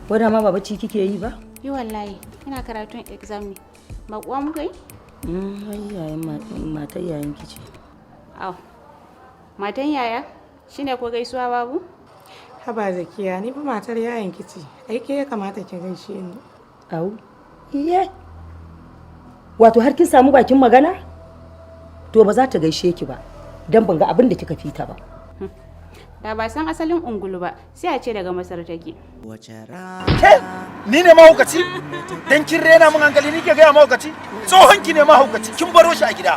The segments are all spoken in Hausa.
Wadda ma ba bacci kike yi ba? Yi wallahi, ina karatun exam ne. Ba kuwa muka yi? Ai yayan matar yayan ki ce. Au. Matan yaya? Shine ko gaisuwa babu? Haba Zakiya, ni fa matar yayan ki ce. Ai ke ya kamata ki gaishe ni. Au. Iye. Wato har kin samu bakin magana? To ba za ta gaishe ki ba. Dan ban ga abin da kika fita ba. Da ba san asalin ungulu ba, sai a ce daga Masar take. Ke? Ni ne mahaukaci? Dan kin rena mun hankali ni ke gaya mahaukaci? Tsohon ki ne mahaukaci, kin baro shi a gida.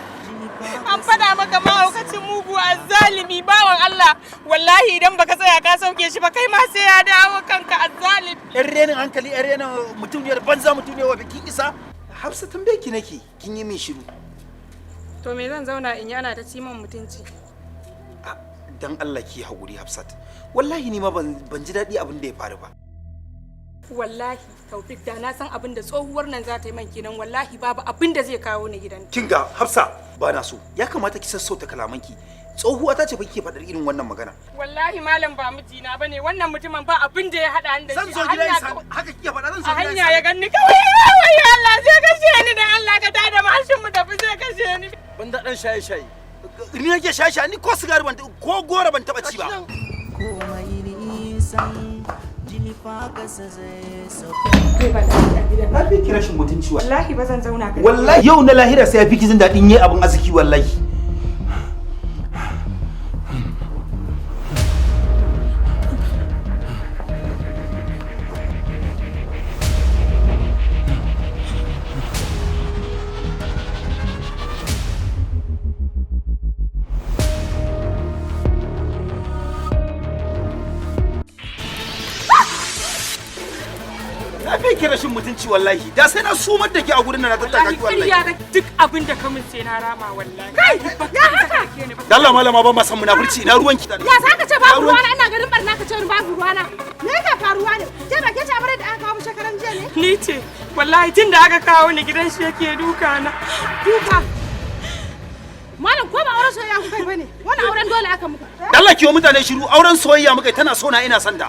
An faɗa maka mahaukacin mugu azzalimi bawan Allah, wallahi idan baka tsaya ka sauke shi ba, kai ma sai ya dawo kanka, azzalimi. Yan renin hankali, yan renin mutuniyar banza, mutuniyar wabe, kin isa. Hafsa, tambaye ki nake, kin yi min shiru. To me zan zauna in yi ana ta ci min mutunci? Dan Allah ki haƙuri, Hafsat. Wallahi ni ma ban ji daɗi abin da ya faru ba. Wallahi Taufik, da na san abin da tsohuwar nan za ta yi man kenan, wallahi babu abin da zai kawo ni gidan. Kin ga Hafsa, ba na so. Ya kamata ki sassauta kalamanki. Tsohuwa ta ce fa kike faɗar irin wannan magana. Wallahi malam, ba mijina bane wannan mutumin, ba abin da ya hada ni da Zan shi. zo A gidan hanya haka kike faɗa, zan zo a gidan. hanya ya ganni kawai, wai Allah zai kashe ni, dan Allah ka tada mashin mu tafi, zai kashe ni. Ban da dan shaye shaye. Ni nake shaye shaye? Ni ko sigari ban, ko goro ban taba ci ba. Komai nisan jilifa kasa zai sauka. Kai ba a gidan. Na fi ki rashin mutunci wallahi. Wallahi ba zan zauna ka. Wallahi yau na lahira sai ya fi ki jin daɗin yi abin arziki wallahi. Na fi ki rashin mutunci wallahi. Da sai na sumar da ke a gurin nan na tattaka ki wallahi. Ƙarya ka, duk abin da ka min sai na rama wallahi. Kai ya haka. Dalla malama, ba ma san munafurci, ina ruwanki da Ya za ka ce babu ruwana? Ina ganin barna ka ce wani babu ruwana. Me yake faruwa ne? Ke ba ke ce amurai da aka kawo mu shekaran jiya ne? Ni ce wallahi, tun da aka kawo ni gidan shi yake duka na. Duka. Malam, ko ba auren soyayya kuka yi bane? Wannan auren dole aka muku. Dalla ki wa mutane shiru, auren soyayya muka yi, tana so na ina son ta.